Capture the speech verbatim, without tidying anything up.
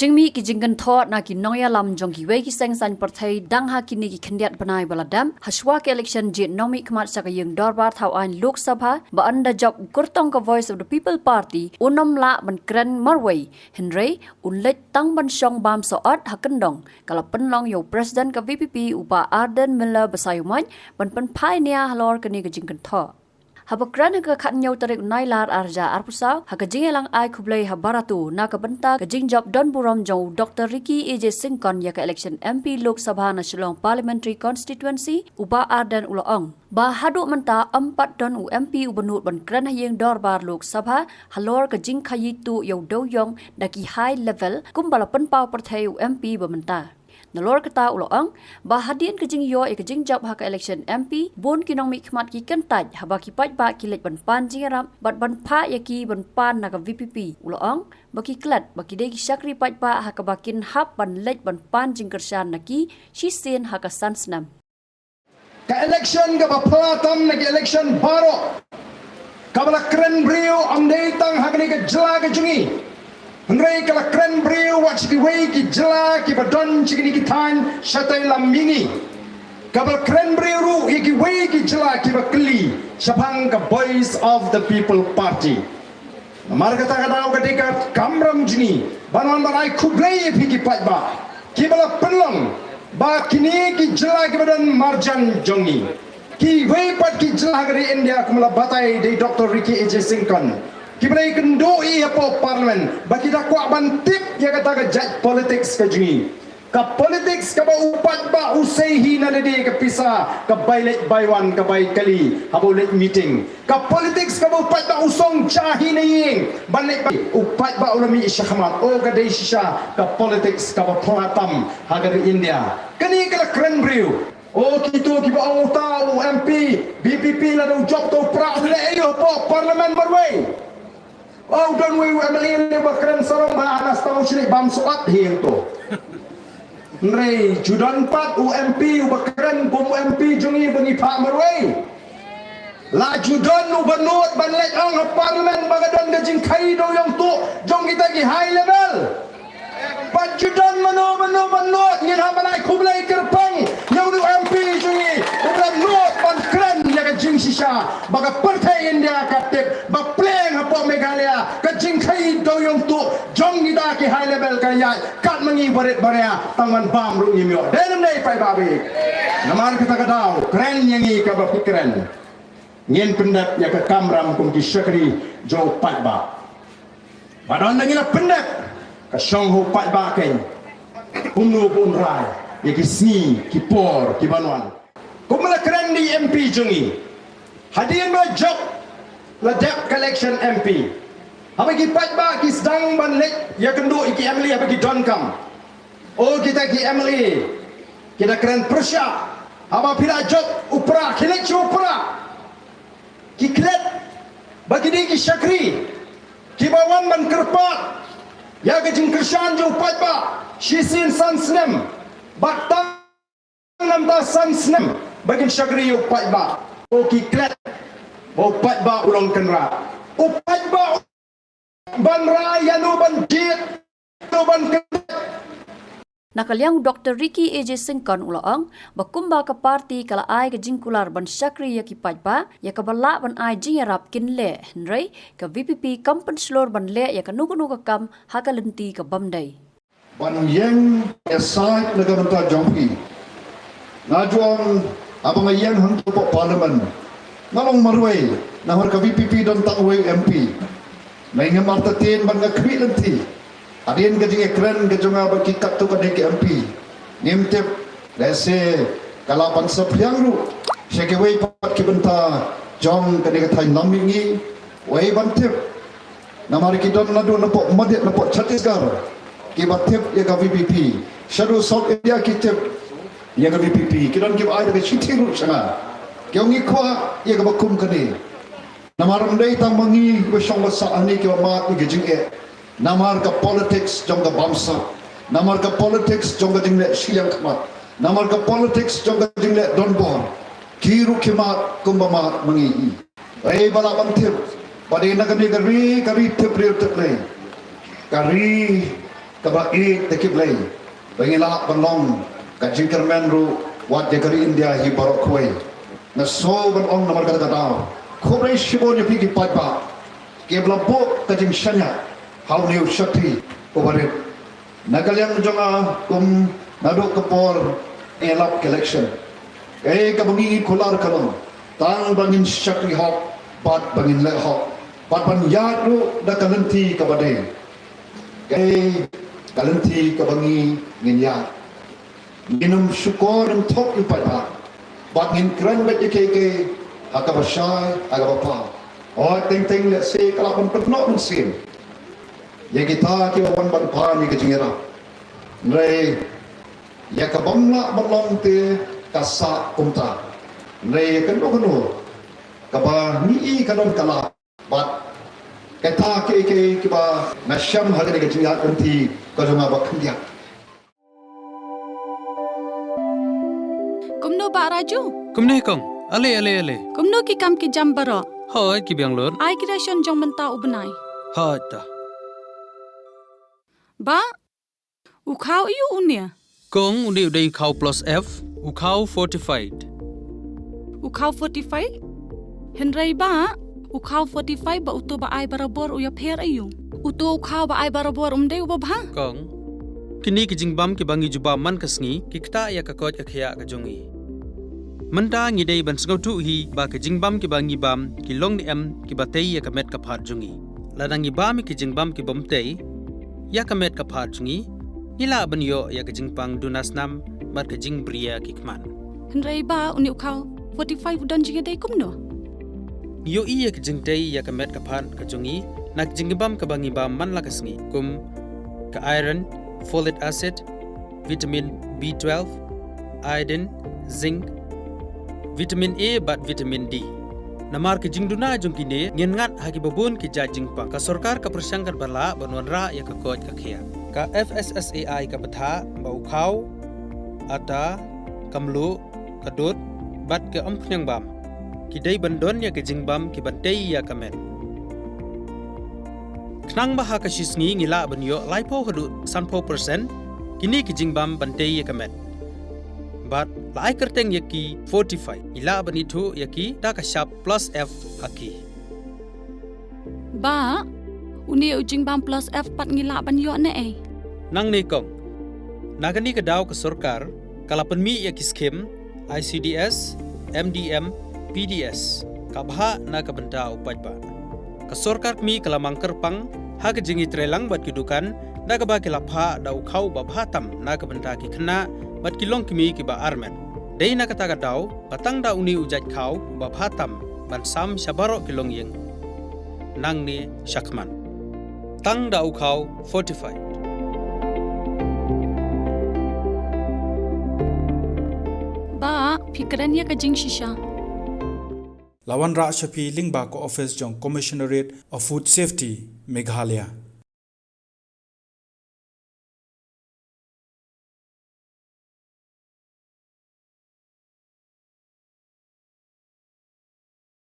Jingmih ki jingkynthoh na ki nongïalam jong kiwei ki seng saiñ pyrthei dang ha kine ki khyndiat bnai ba la dep, hashwa ka election jied nongmihkhmat sha ka ïing dorbar thaw aiñ Lok Sabha, ba ynda jop u kyrtong ka Voice of the People Party, un ym lah ban kren marwei, hynrei un leit tang ban shong bam sohot ha kyndong, ka la pynlong ïa u President ka V P P u Bah Ardent Miller Basaiawmoit ban pynphai nia halor kane ka jingkynthoh. Haba kren ha ka khathynñiew tarik u Nailar arhajar arphew saw, ha ka jingïalang ai khublei ha Barato na ka bynta ka jingjop donburom jong u Doctor Ricky A J Syngkon ïa ka election M P Lok Sabha na Shillong Parliamentary Constituency, u Bah Ardent u la ong ba haduh mynta ym pat don u M P uba nud ban kren ha ïing dorbar Lok Sabha halor ka jingkhaïi tuh ïa u dewïong da ki high level kumba la pynpaw pyrthei u M P ba mynta. Nalor kata u la ong ba hadien ka jingïoh ïa ka jingjop ha ka election M P, bun ki nongmihkhmat ki kyntait haba ki paidbah ki leit ban pan jingïarap bad ban phah ïa ki ban pan na ka V P P. U la ong ba ki klet ba ki dei ki shakri paidbah ha kaba kin hap ban leit ban pan jingkyrshan na ki shisien ha ka san snem. Ka election kaba phylla tam na ki election baroh kaba la kren briew ym dei tang ha kane ka jylla ka jong ngi, hynrei ka la kren briew wat sha kiwei ki jylla kiba don sha kine ki thaiñ shatei lam mihngi. Kaba la kren briew ruh ïa kiwei ki jylla kiba kylli shaphang ka Voice of the People Party. Namar kata ka daw ka dei ka kamram jong ngi ban wan ban ai khublei ïa phi ki paidbah kiba la pynlong ba kine ki jylla kiba don marjan jong ngi, kiwei pat ki jylla ha ka ri India kumba la batai da i Doctor Ricky A J Syngkon, kiba la ïakynduh ïa hapoh Parliament ba ki da kwah ban tip ïa kata ka jait politics ka jong ngi. Ka politics kaba u paidbah u sei hi na lade ka pisa, ka bai leit bai wan, ka bai kali haba u leit meeting. Ka politics kaba u paidbah u song ja hi na ïing ban leit bai, u paidbah u la mih shakhmat. O ka dei shisha ka politics kaba phylla tam ha ka ri India. Kane ka la kren briew. O kito kiba ong uta u M P V P P lada u jop uta u prah u leh aïu hapoh Parliament marwei. O u don uwei u M L A lei uba kren sarong ba hana sdang u shylli bam sohot hi hangto. Hynrei ju don pat u M P uba kren kum u M P jong ngi ba ngi phah marwei. La ju don uba nud ban leit ong ha Parliament ba ka don ka jingkhaïi dewïong tuh jong kita ki high level. Bad ju don mano mano ba nud, ngin hap ban ai khublei kyrpang ïa u M P jong ngi uba la nud ban kren ïa ka jingshisha ba ka pyrthei India ka tip ba pleng hapoh Meghalaya ka jingkhaïi dewïong tuh jong kita ki high level ka ïaid kat ma ngi barit baria, tang ban bam ruh ngim ïoh. Dei ne ym dei paidbah ba ïeit? Namar kata ka daw kren ïa ngi kaba phi kren. Ngin pyndep ïa ka kamram kum ki shakri jong u paidbah. Bad ynda ngi la pyndep, ka shong ha u paidbah keiñ kumno ba un rai ïa ki sngi ki por ki ban wan. Kumba la kren da i M P jong ngi, hadien ba la jop la dep ka election M P, haba ki paidbah ki sdang ban leit ïakynduh ïa ki M L A haba ki donkam, o kita ki M L A ki da kren pyrshah. Haba phi la jop u prah, ki leit sha u prah. Ki klet ba ki dei ki shakri kiba wan ban kyrpad ïa ka jingkyrshan jong u paidbah shisien san snem. Bad tang namar san snem ba kin shakri ïa u paidbah. O ki klet ba u paidbah u long kynrad. U paidbah ban rai ïano ban jied, ïano ban kynrad. Na ka liang u Doctor Ricky A J Syngkon u la ong ba kumba ka party ka la ai ka jingkular ban shakri ïa ki paidbah, ïa kaba lah ban ai jingïarap kin leh, hynrei ka V P P kam pynshlur ban leh ïa kano kano ka kam ha ka lynti ka bym dei. Ban ïeng ïasaid na ka bynta jong phi. Nga ju ong, haba nga ïeng hangto hapoh Parliament, nga long marwei, namar ka V P P don tang uwei u M P. Nga ngam artatien ban nga khmih lynti. Hadien ka jingïakren ka jong nga bad ki katto katne ki M P, ngim tip, lehse ka lah ban saphriang ruh sha kiwei pat ki bynta jong kane ka thaiñ lam mihngi. Wei ban tip, namar ki don naduh napoh Madhya, napoh Chhattisgarh, kiba tip ïa ka V P P. Shaduh South India ki tip ïa ka V P P. Ki don kiba ai da ka shithi ruh sha nga, ki ong ngi kwah ïa kaba kum kane. Namar ym dei tang ma ngi kiba shong ba sah hangne kiba mad ïa ka jingeh. Namar ka politics jong ka bamsap, namar ka politics jong ka jingleh shiliang khmat, namar ka politics jong ka jingleh donbor, ki ruh ki mad kumba mad ma ngi hi. Ei, ba lah ban tip ba dei na kane ka ri, ka ri tip ri tip lei, ka ri Kaba ïeit da ki Blei ba ngi lah ban long ka jingkyrmen ruh wat ïa ka ri India hi baroh kawei. Nga sngew ban ong namar kata ka daw, khublei shibun ïa phi ki paidbah kiba la buh ka jingshaniah ha une u shakri uba rit. Na ka liang jong nga kum naduh ka por ïalap ka election, kaei kaba ngi kular ka long tang ba ngin shakri hok bad ba ngin leh hok bad ban ïaid ruh da ka lynti kaba dei. Kaei ka lynti kaba ngi ngin ïaid. Ngin ym shukor ym thok ïa u paidbah bad ngin kren beit ïa kiei kiei ha kaba shai ha kaba paw. Hooid, teng teng lehse ka lah ban pynnoh mynsiem ïa kita kiba wan ban pan ïa ka jingïarap. Hynrei ïa ka bym lah ban long te ka sah kumta. Hynrei ïa kano kano kaba ngi i ka don ka lah. Bad kata kiei kiei kiba nga shem ha kane ka jingïaid lynti ka jong nga ba khyndiat. Kumno Bah Raju? Kumne kong. Ale, ale, ale. Kumno ki kam ki jam baroh? Hooid, ki biang lut. Ai ki ration jong mynta u bnai. Hooid ta. Bah, u khaw aiu une? Kong, une u dei u khaw plus F, u khaw fortified. U khaw fortified? Hynrei Bah, u khaw fortified bad uto ba ai barabor u ïapher aiu? Uto u khaw ba ai barabor um dei uba bha? Kong, kine ki jingbam kiba ngi ju bam man ka sngi ki ktah ïa ka koit ka khiah ka jong ngi. Mynta ngi dei ban sngewthuh hi ba ki jingbam kiba ngi bam ki long ne em kiba tei ïa ka met ka phad jong ngi. Lada ngi bam ïa ki jingbam ki bym tei ïa ka met ka phad jong ngi, ngi lah ban ïoh ïa ka jingpang duna snam bad ka jingbriew ki khmat. Hynrei Bah, une u khaw fortified u don jingïadei kumno? Ngi ïohi ïa ka jingtei ïa ka met ka phad ka jong ngi na ka jingbam kaba ngi bam man la ka sngi, kum ka iron, folic acid, vitamin B twelve, iodine, zinc, vitamin A bad vitamin D. Namar ka jingduna jong kine, ngin ngat ha kiba bun ki jait jingpang. Ka sorkar ka pyrshang katba lah ban wanrah ïa ka koit ka khiah. Ka F S S A I ka bthah ba u khaw, ata, ka mluh, ka dud bad ka umphniang bam ki dei ban don ïa ki jingbam ki ban tei ïa ka met. Khnang ba ha ka shi sngi ngi lah ban ïoh laiphew haduh sanphew percent kine ki jingbam ban tei ïa ka met. Bad la ai kyrteng ïa ki fortified, ngi lah ban ithuh ïa ki da ka shap plus F ha ki. Bah, une u jingbam plus F pat ngi lah ban ïoh ne ei? Nangne kong, na kane ka daw ka sorkar ka la pynmih ïa ki skim I C D S, M D M, P D S, ka bhah na ka bynta u paidbah. Ka sorkar kmie ka la mang kyrpang ha ka jingïatreilang bad ki dukan da kaba ki la phah da u khaw ba bha tam na ka bynta ki khynnah bad ki longkmie kiba armet. Dei na kata ka daw ba tang da une u jait khaw ba bha tam ban sam sha baroh ki longïing nangne shakhmat. Tang da u khaw fortified. Bah, phi kren ïa ka jingshisha. La wanrah sha phi lyngba ka office jong Commissionerate of Food Safety, Meghalaya.